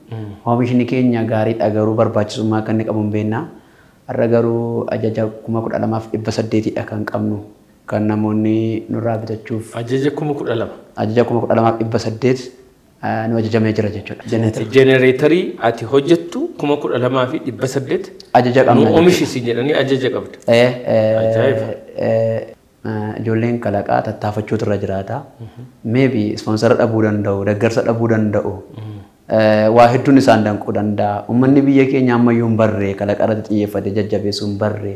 Oomishni keenya gaariidha garuu barbaachisummaa akka inni qabu hin beekna. Har'a garuu ajaja 12,800 kan qabnu kan namoonni nurraa bitachuuf.
Ajaja 12,000?
Ajaja 12,800 nu ajajamee jira jechuudha.
Jenereetarii ati hojjettu 12,800
ajaja qabna.
Nu oomishisi jedhanii ajaja qabda. Ajaa'iba.
Ijoolleen kalaqaa tattaafachuutu irra jiraata. Maybe ispoonsara dhabuu danda'u, deeggarsa dhabuu danda'u. Waa hedduun isaan danquu danda'a. Uummanni biyya keenya ammayyuu hin barree kalaqa irratti xiyyeeffate jajjabeessuu hin barree.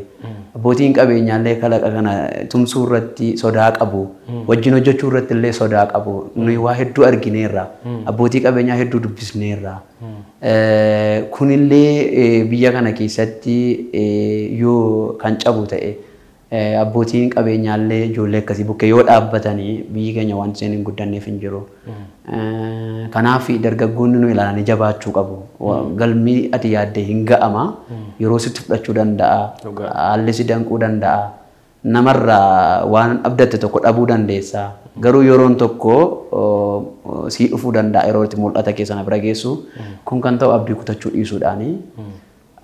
Abbootiin qabeenyaallee kalaqa kana tumsuu irratti sodaa qabu. Wajjin hojjechuu irratti illee sodaa qabu. Nuyi waa hedduu argineerra. Abbootii qabeenyaa hedduu dubbisneerra. Kunillee biyya kana keessatti yoo kan cabu ta'e abbootiin qabeenyaallee ijoollee akkasii bukkee yoo dhaabbatanii biyyi keenya waan isheen hin guddanneef hin jiru. Kanaaf dargaggoonni nu ilaalanii jabaachuu qabu. Galmi ati yaadde hin ga'ama. Yeroo sitti fudhachuu danda'a. Haalli si danquu danda'a. Namarraa waan abdatte tokko dhabuu dandeessa. Garuu yeroon tokko sii dhufuu danda'a yeroo itti mul'ata keessa na bira geessu. Kun kan ta'u abdii kutachuu dhiisuudhaani.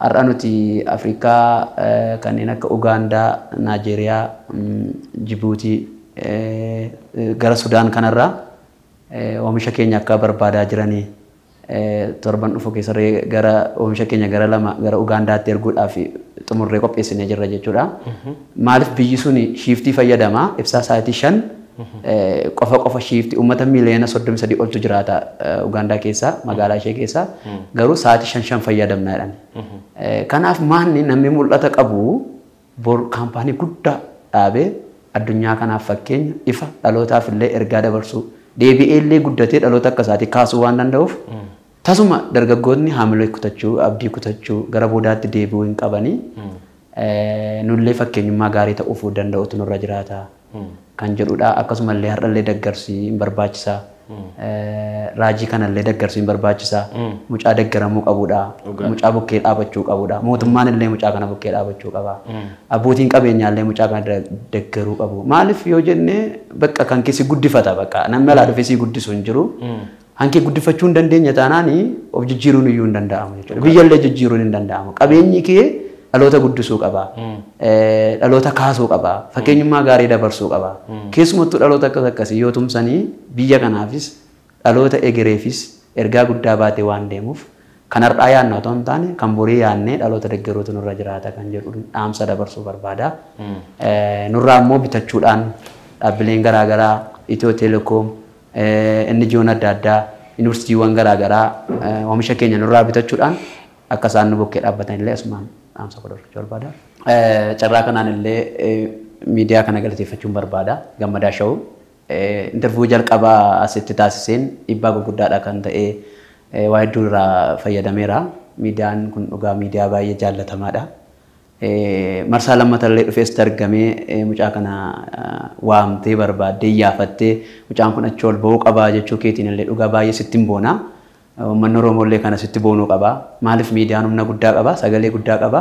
Har'a nuti Afrikaa kanneen akka Ugaandaa, Naajeeriyaa, Jibuutii gara Sudaan kanarraa oomisha keenya akka barbaadaa jiranii torban dhufu keessa gara oomisha keenya gara lama gara Ugaandaatti erguudhaaf xumurree qopheessinee jirra jechuudha. Maaliif biyyi sun shiiftii fayyadama ibsaa sa'aatii 5 qofa qofa shiiftii uummata miiliyoona 33 oltu jiraata Ugaandaa keessa magaalaa ishee keessa garuu sa'aatii 5 fayyadamna jedhan. Kanaaf maanni namni mul'ata qabu bor kaampaanii guddaa dhaabee addunyaa kanaaf fakkeenya ifa dhalootaaf illee ergaa dabarsuu deebi'ee illee guddatee dhaloota akka isaatii kaasuu waan danda'uuf tasuma dargaggoonni haamilee kutachuu abdii kutachuu gara boodaatti deebi'uu hin qabanii nullee fakkeenyummaa gaarii ta'uuf danda'utu nurra jiraata kan jedhudha. Akkasumallee har'allee deeggarsi hin barbaachisa. Raajii kanallee deeggarsi hin barbaachisa. Mucaa deeggaramuu qabudha. Mucaa bukkee dhaabachuu qabudha. Mootummaan illee mucaa kana bukkee dhaabachuu qaba. Abbootiin qabeenyaallee mucaa kana deeggaruu qabu. Maaliif yoo jenne bakka kan keessi guddifata bakka namni alaa dhufee si guddisu hin jiru. Hankee guddifachuu hin dandeenya taanaan of jijjiiruun iyyuu hin danda'amu jechuudha. Biyyallee jijjiiruun hin danda'amu. Qabeenyi kee dhaloota guddisuu qaba. Dhaloota kaasuu qaba. Fakkeenyummaa gaarii dabarsuu qaba. Keessumattuu dhaloota akkas akkasii yoo tumsanii biyya kanaafis dhaloota egereefis ergaa guddaa baatee waan deemuuf kan har'aa yaadnu otoo hin taane kan borii yaadnee dhaloota deeggaruutu nurra jiraata kan jedhu dhaamsa dabarsuu barbaada. Nurraa immoo bitachuudhaan dhaabbileen garaagaraa Itiyoo Telekoom, NGO'n adda addaa, yuunivarsiitiiwwan garaagaraa oomisha keenya nurraa bitachuudhaan akka isaan nu bukkee dhaabbatan illee asumaan dhaamsa dabarsuu barbaada. Carraa kanaan illee miidiyaa kana galateeffachuun barbaada. Gammadaa Shawuu. Interviyuu jalqabaa asitti taasiseen dhiibbaa gurguddaadha kan ta'e waa hedduu irraa fayyadameera. Miidiyaan kun dhugaa miidiyaa baay'ee jaallatamaadha. Marsaa lammatallee dhufees argamee mucaa kana waamtee barbaaddee yaafattee mucaan kun achi ol ba'uu qabaa jechuu keetiin illee dhugaa baay'ee sitti hin boona. Uummanni Oromoo illee kana sitti boonuu qaba. Maaliif miidiyaan humna guddaa qaba, sagalee guddaa qaba.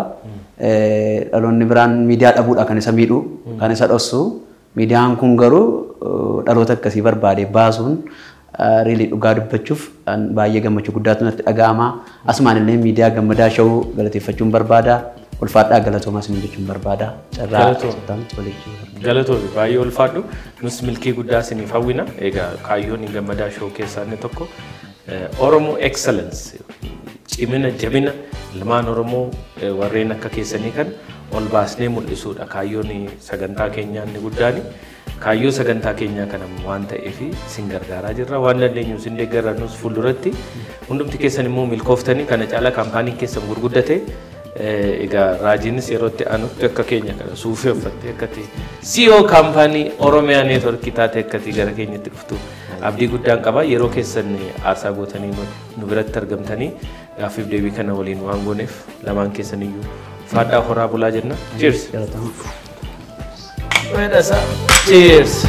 Dhaloonni biraan miidiyaa dhabuudha kan isa miidhu, kan isa dhossu. Miidiyaan kun garuu dhaloota akkasii barbaade baasuun really dhugaa dubbachuuf baay'ee gammachuu guddaatu natti dhaga'ama. Asumaan illee miidiyaa Gammadaa Show galateeffachuun barbaada. Ulfaadhaa, galatoomaa isin jechuun barbaada. Carraa
Galatoomi. Galatoomi, baay'ee ulfaadhu. Nus milkii guddaa isiniif hawwina. Egaa kaayyoon Gammadaa Show keessaa inni tokko Oromoo Excellence, cimina jabina ilmaan Oromoo warreen akka keessanii kan ol baasnee mul'isuudha. Kaayyoon sagantaa keenyaa inni guddaani. Kaayyoo sagantaa keenyaa kana waan ta'eef isin gargaaraa jirra. Waan dandeenyu isin deeggarra. Nus fuulduratti hundumti keessan immoo milkooftanii kana caalaa kaampaaniin keessan gurguddate, egaa Raajiinis yeroo itti aanutti akka keenya kana suufii uffattee akkati CEO kaampaanii Oromiyaa Neetworkii taate akkati gara keenyatti dhuftu abdii guddaan qaba. Yeroo keessan aarsaa gootanii nu biratti argamtanii gaaffiif deebii kana waliin waan gooneef lamaan keessan iyyuu faadhaa, horaa bulaa jenna. Cheers! Cheers!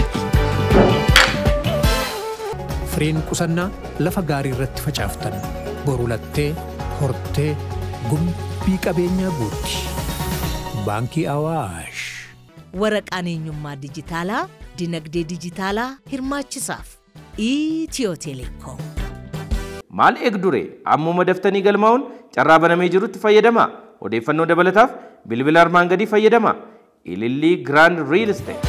Fireen qusannaa lafa gaarii irratti facaaftan boru lattee hortee gumbii qabeenyaa guutti. Baankii Awaash.
Waraqaan eenyummaa dijitaalaa dinagdee dijitaalaa hirmaachisaaf. Itiyoo Telekoom.
Maal eegdure? Ammuma daftanii galmaa'uun carraa banamee jirutti fayyadamaa. Odeeffannoo dabalataaf bilbila armaan gadii fayyadamaa. Ilillii Grand Real Estate.